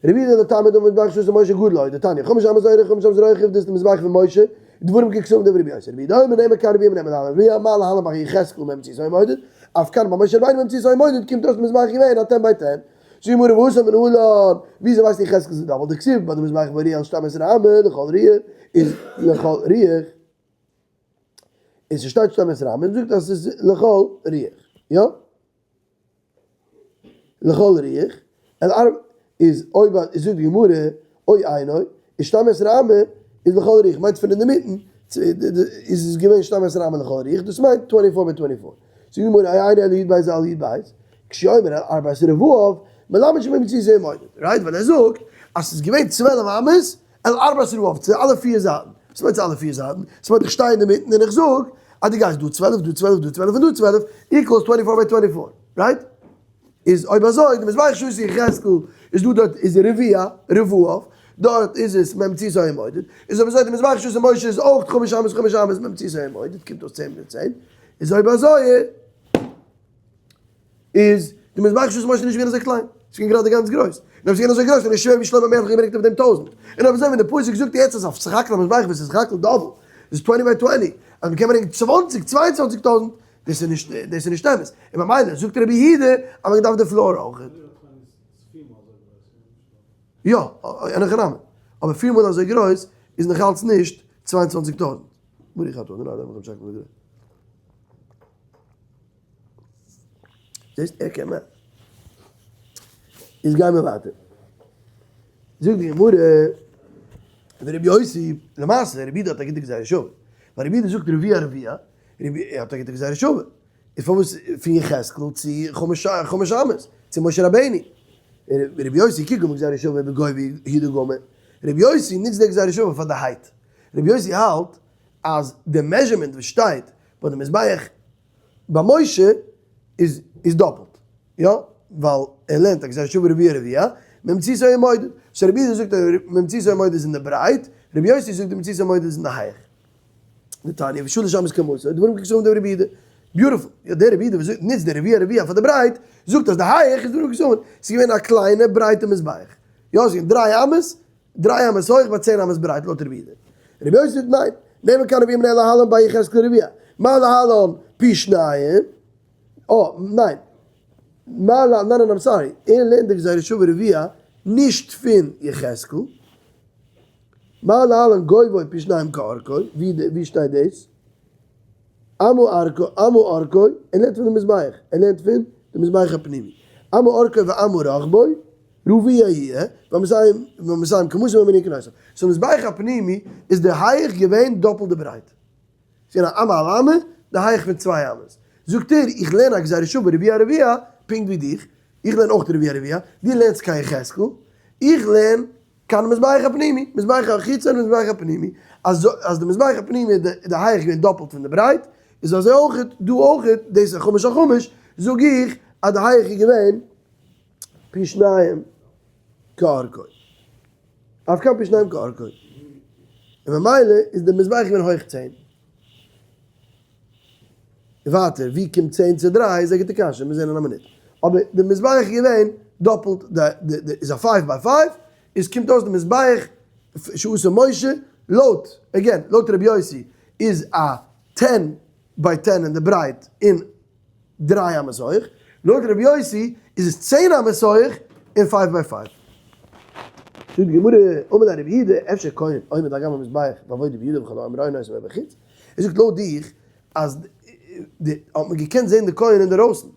רבי יהודה לטעמיה דאמר מזבח שעשה משה גדול היה דתניא חמש אמות אורך חמש אמות רוחב דאס איז די מזבח פון משה דברים ככתובים דברי רבי יוסי רבי יהודה אומר נאמר כאן רביע ונאמר להלן רביע מה להלן ביי יחזקאל מאמצעיתו היה מודד אף כאן ביי משה רבינו מאמצעיתו היה מודד קומט אויס די מזבח געווען א ten by ten זאגט גמרא והתם מנלן וויאזוי ווייסט יחזקאל ס'איז double דכתיב ביי די מזבח והראיה על שתים עשרה אמה לכל רוח איז לכל רוח און ס'שטייט שתים עשרה אמה זאגט אז ס'איז לכל רוח יא? לכל רוח, אל ארבע איז אויב איז זאגט די גמרא או אינו איז שתים עשרה אמה איז לכל רוח מיינט פון אינדערמיטן איז עס געווען שתים עשרה אמה לכל רוח דאס מיינט twenty four by twenty four זאגט די גמרא או אינו אלא י"ב על י"ב כשהוא אומר אל ארבע עשרה רבועיו מלמד שבמציאות היה מודד right ווייל ער זאגט אז ס'איז געווען צוועלף אמות אל ארבעת רבועיו צו אלע פיר זייטן, וואס מיינט צו אלע פיר זייטן? עס מיינט איך שטיי אינדערמיטן און איך זאג אז דו גייסט דא צוועלף, דא צוועלף, דא צוועלף און דא צוועלף, equals twenty four by twenty four, right? איז אויב אזוי די מזבח שעשה יחזקאל איז דא דארט איז רביע, רבועיו, דארט איז עס מאמצעיתו היה מודד, איז אויב אזוי די מזבח שעשה משה איז אויך חמש אמות חמש אמות מאמצעיתו היה מודד, קומט אויס צען מיט צען, איז אויב אזוי איז די מזבח שעשה משה נישט געווען אזוי קליין, ס'איז געווען גראדע גאנץ גרויס, און אויב ס'איז געווען אזוי גרויס איז נישט שווער ווי שלמה המלך האט געברענגט אויף דעם טויזנט, און אויב אזוי ווען די פסוק זאגט יעצט אז אויף סך הכל א מזבח וואס איז סך הכל double איז twenty by twenty אז מ'קען ברענגען צוואנציג צוויי און צוואנציג טויזנט, דאס איז נישט דאס איז נישט אמת, און ממילא זאגט רבי יהודה אז מ'האט געדארפט די floor אויך. יא, אין הכי נמי, אבער פיר מאל אזוי גרויס איז נאכאלץ נישט צוויי און צוואנציג טויזנט. ברוך אתה ה' אדוני מלך המשיח. זעסט ער קען מער. איז גיימער ווייטער. זאגט די גמרא, ורבי יוסי, למעשה רבי יהודה האט א גוטע גזירה שווה. ווייל רבי יהודה זאגט רביע רביע, רבי האט א גוטע גזירה שווה. איז פארוואס פון יחזקאל צו חמש חמש אמות, צו משה רבינו? רבי יוסי כי גמר גזירה שווה בגובהו הוא דגמר. רבי יוסי נוצט די גזירה שווה פאר די height. רבי יוסי האלט אז די measurement וואס שטייט ביי די מזבח ביי משה איז איז דאפלט, יא? ווייל ער לערנט א גזירה שווה רביע רביע, מאמצעיתו היה מודד, so רבי יהודה זאגט אז מאמצעיתו היה מודד איז אין די ברייט, רבי יוסי זאגט די מאמצעיתו היה מודד איז אין די הייך. דתניא ושלש אמות קומתו, דברים ככתובים דברי רבי יהודה. Beautiful. יא דער רבי יהודה וואס זאגט נוצט די רביע רביע פאר די ברייט, זאגט אז די הייך איז דברים ככתובים. ס'איז געווען א קליינע ברייטע מזבח. יא ס'איז געווען דריי אמות, דריי אמות הויך ביי צען אמות ברייט לויט רבי יהודה. רבי יוסי זאגט ניין, נאמר כאן רביע ולהלן ביי יחזקאל רביע. מה להלן פי שניים? אה, ניין. מה להלן, ניין ניין I'm sorry, ער לערנט די גזירה שווה רביע נישט פון יחזקאל. מה להלן גובהו פי שניים כאורכו, ווי שטייט דאס? אמה ארכו, אמה ארכו, ער לערנט פון די מזבח, ער לערנט פון די מזבח הפנימי. אמה ארכו ואמה רחבו. רביע יהיה, ואמתים קומתו ומנין קרנותיו. So מזבח הפנימי איז די הייך געווען דאפלט די ברייט. ס'איז געווען א אמה על אמה, די הייך פון צוויי אמות. זאגט ער, איך לערן א גזירה שווה רביע רביע, פונקט ווי דיך, איך לערן אויך רביע רביע, דו לערנסט קיין יחזקאל, איך לערן קיין מזבח הפנימי, מזבח החיצון און מזבח הפנימי, אז אז די מזבח הפנימי איז די הייך געווען דאפלט פון די ברייט, איז אזוי אויך דא אויך, דאס איז חמש על חמש, זאג איך אז די הייך איז געווען פי שניים כאורכו. אף כאן פי שניים כאורכו. און ממילא איז די מזבח געווען הויך צען. ווייטער, ווי קומט צען צו דריי איז א גוטע קשיא, מיר זעהן אין א מינוט. אבער די מזבח איז געווען דאפלט די די איז א five by five, איז קומט אויס די מזבח שעשה משה לויט, again, לויט רבי יוסי איז א. ten by 10 אין די ברייט און דריי אמות הויך, לויט רבי יוסי איז עס 10 אמות הויך און 5 by 5. זאגט די גמרא, אמר ליה רבי יהודה, אפשר כהן עומד על גבי המזבח ועבודה בידו וכל העם רואין אותו מבחוץ, ער זאגט לויט דיך אז די האט מען געקענט זען די כהן אינדערויסן,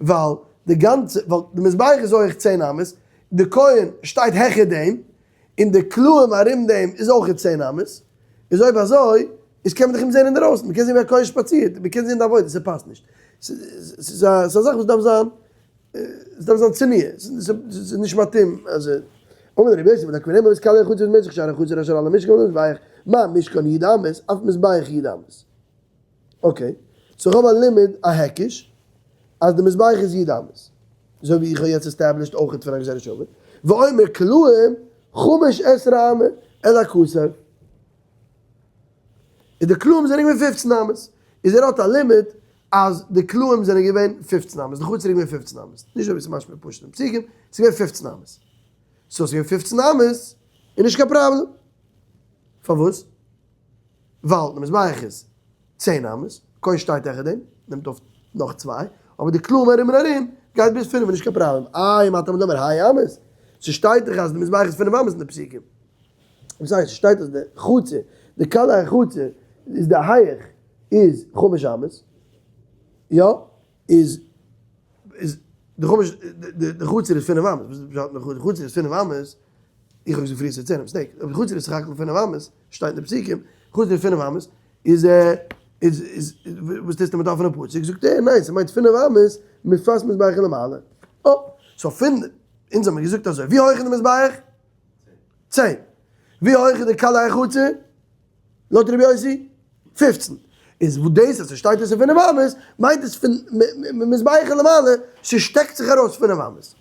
ווייל די גאנצע, ווייל די מזבח איז הויך 10 אמות, די כהן שטייט העכער דעם, און די קלעים ארום דעם איז אויך 10 אמות, איז אויב אזוי, איז קען מען דאך אים זען אינדערויסן, מ'קען זען ווי א כהן שפאצירט, מ'קען זען די עבודה, ס'פאסט נישט. ס'איז א זאך וואס דארף זיין, ס'דארף זיין צניעות, ס'איז נישט מתאים אז. אמר רבי יוסי, ולכבינם בית קלעי החוצה ומשך שער החוצה אשר על המשכן והמזבח, מה משכן י' אמות, אף מזבח י' אמות. okay, so איך האב א לימוד, א היקש, אז די מזבח איז י' אמות. אזוי ווי איך האב יעצט established אויך פון א גזירה שווה. ואומר קלעים 15 אמה אל הכתף. איז די קלעים זענען געווען 15 אמות. איז ער האט א לימוד אז די קלעים זענען געווען 15 אמות, די חצר איז געווען 15 אמות. נישט אזוי ווי ס'איז משמע פשוט אין פסוקים, ס'איז געווען 15 אמות. so ס'איז געווען 15 אמות, איז נישט קיין פראבלעם. פארוואס? ווייל די מזבח איז 10 אמות, כהן שטייט העכער דעם, נעמט אויף נאך צוויי, אבער די קלעים ארום און ארום גייט ביז פינף, איז נישט קיין פראבלעם. איי, מה תלמוד לומר ה' אמות? ס'שטייט דאך אז די מזבח איז פינף אמות אין די פסוקים. וואס הייסט? ס'שטייט אז די חצר, די קלעי החצר איז די הייך איז חמש אמות, יא? איז איז די חמש די חצר איז פינף אמות, וואס איז פשט די חצר איז פינף אמות? איך האב געזאגט פריער ס'איז 10, mistake, אבער די חצר איז סך הכל פינף אמות, שטייט אין די פסוקים, חצר איז פינף אמות, איז איז איז וואס טוסטו מיט אפענע פסוק? זאגט ער ניין, ס'מיינט פינף אמות מפאת מזבח ולמעלה. אה, so פון אונז האבן מיר געזאגט אזוי, ווי הויך איז די מזבח? 10. ווי הויך איז די קלעי החצר? לויט רבי יוסי? 15. איז וואס דאס אז ס'שטייט עס אין פינף אמות, מיינט עס פון מזבח ולמעלה, ס'שטעקט זיך ארויס פינף אמות.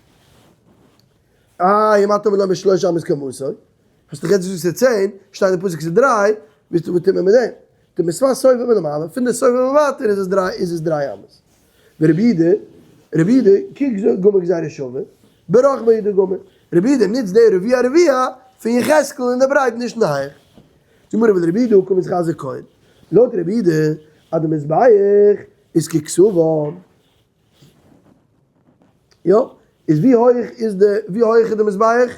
אה, אם אתה אומר בשלוש אמות כמותו, האסט דאך יעצט געזאגט ס'איז 10, שטייט אין פסוק ס'איז דריי, ווייסטו וואס טוט מען מיט דעם? די משפת סובב ולמעלה, פון די סובב און ווייטער איז עס דריי, איז עס דריי אמות. ורבי יהודה, רבי יהודה, קוק גמר גזירה שווה, ברחבה הוא דגמר. רבי יהודה נוצט די רביע רביע פון יחזקאל אין די ברייט נישט אין די הייך. זאגט מיר רבי יהודה קום איז חזק כהן. לויט רבי יהודה אז די מזבח איז ככתבן. יא, איז ווי הויך איז די, ווי הויך איז די מזבח?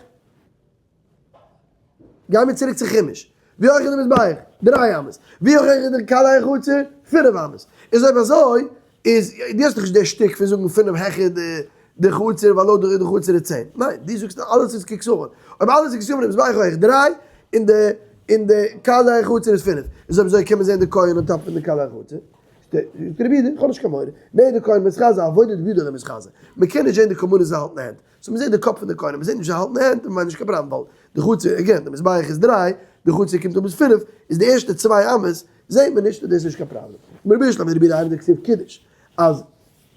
גיי מיר צוריק צו חומש. ווי הויך איז די מזבח? דריי אמות. ווי הויך איז די קלעי החצר? פינף אמות. איז אויב אזוי, איז, דו האסט דאך נישט די שטיק פון זאגן פינף העכער די די חצר, ווייל לויט די חצר איז 10. ניין, דו זאגסט אלעס איז ככתבן. אויב אלעס איז ככתבן, איז מזבח הויך דריי, און די און די קלעי החצר איז פינף. איז אויב אזוי קען מען זען די כהן on top פון די קלעי החצר. זאגט רבי יהודה, איך האב נישט קיין מורא. נע, די כהן מתחזי, עבודה דבידו לא מתחזי. מען קען נישט זען די קרבנות זיי האלטן הענט. so מען זעט די קאפ פון די כהנים, מען זעט נישט זיי האלטן הענט, און מען נישט קיין פראבלעם, ווייל די חצר, again, די מזבח איז דריי, די חצר קומט אן ביז פינף, איז די ערשטע צוויי אמות זעט מען נישט, און דאס איז נישט קיין פראבלעם. רבי ישלם רבי יהודה היינו דכתיב קידש, אז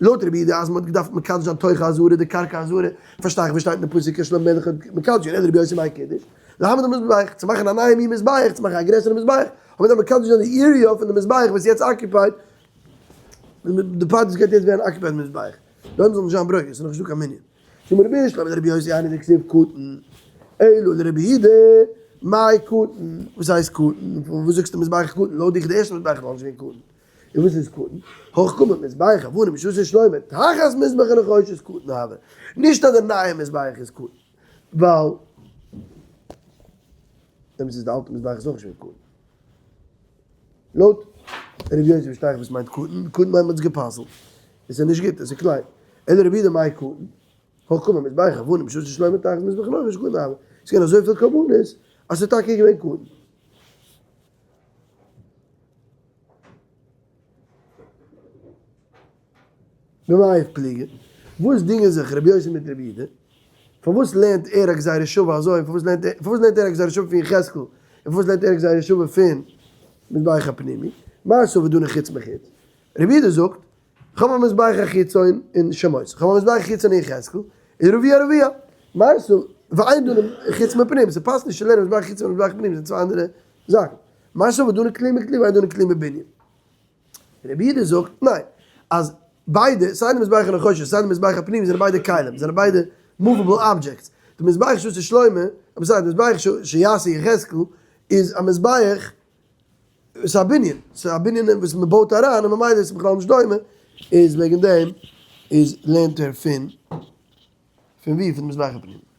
לויט רבי יהודה אז מען האט געדארפט מקדש זיין תוך העזרה, די קרקע העזרה, פארשטיי איך וואס שטייט אין די פסוק שלמה המלך האט מקדש געווען, אלא רבי יוסי מאי קידש, להעמיד המזבח, צו מאכן א נייע מין מזבח, צו מאכן א גרעסערע מזבח, האט מען געדארפט מקדש זיין די area פון די מזבח וואס איז יעצט occupied, די part וואס גייט יעצט ווערן occupied מיט מזבח. דאן זאל נישט זיין ברוגז, ס'איז נאך נישטא קיין מנין. זאגט רבי ישלם רבי יוסי היינו דכתיב קטן, אלא לרבי יהודה מאי קטן, וואס הייסט קטן? פון וואס זאגסטו מזבח קטן? לויט דיך די ערשטע מזבח איז נאכנישט געווען קטן. און וואס איז קטן? הכי קאמר מזבח אבנים שעשה שלמה תחת מזבח הנחושת קטן הוה. נישט אז די נייע מזבח איז קטן, ווייל דעמאלטס איז די אלטע מזבח איז אויך נישט געווען קטן. לויט רבי יוסי פארשטיי איך וואס מיינט קטן, קטן מיינט מען האט עס גע'פסל'ט, עס איז נישט גוט, עס איז קליין. אלא רבי יהודה מאי קטן, הכי קאמר מזבח אבנים שעשה שלמה תחת מזבח הנחושת קטן הוה, עס איז געווען אזויפיל קרבנות אז עס איז טאקע געווען קטן. במאי פליגי? וואס דינגען זיך רבי יוסי מיט רבי יהודה? פארוואס לערנט ער א גזירה שווה אזוי און פארוואס לערנט ער פארוואס לערנט ער א גזירה שווה פון יחזקאל און פארוואס לערנט ער א גזירה שווה פון מזבח הפנימי? מר סבר דני חוץ מחוץ. רבי יהודה זאגט, כ'האב א מזבח החיצון אין שמות, כ'האב א מזבח החיצון אין יחזקאל, איז רביע רביע. מר סבר ואין דני חוץ מפנים, ס'פאסט נישט צו לערנען מזבח חיצון און מזבח פנימי, ס'זענען צוויי אנדערע זאכן. מר סבר דני כלי מכלי ואין דני כלי מבנין. רבי יהודה זאגט, ניין, אז ביידע, סיי די מזבח הנחושת, סיי די מזבח הפנימי זענען ביידע כלים, זענען ביידע movable objects. די מזבח שעשה שלמה, אבער סיי די מזבח שיעשה יחזקאל, איז א מזבח. ס'איז א בנין, ס'איז א בנין וואס מען בויט אריין און ממילא איז עס בכלל נישט דומה, איז וועגן דעם איז לערנט ער פון פון ווי? פון די מזבח הפנימי.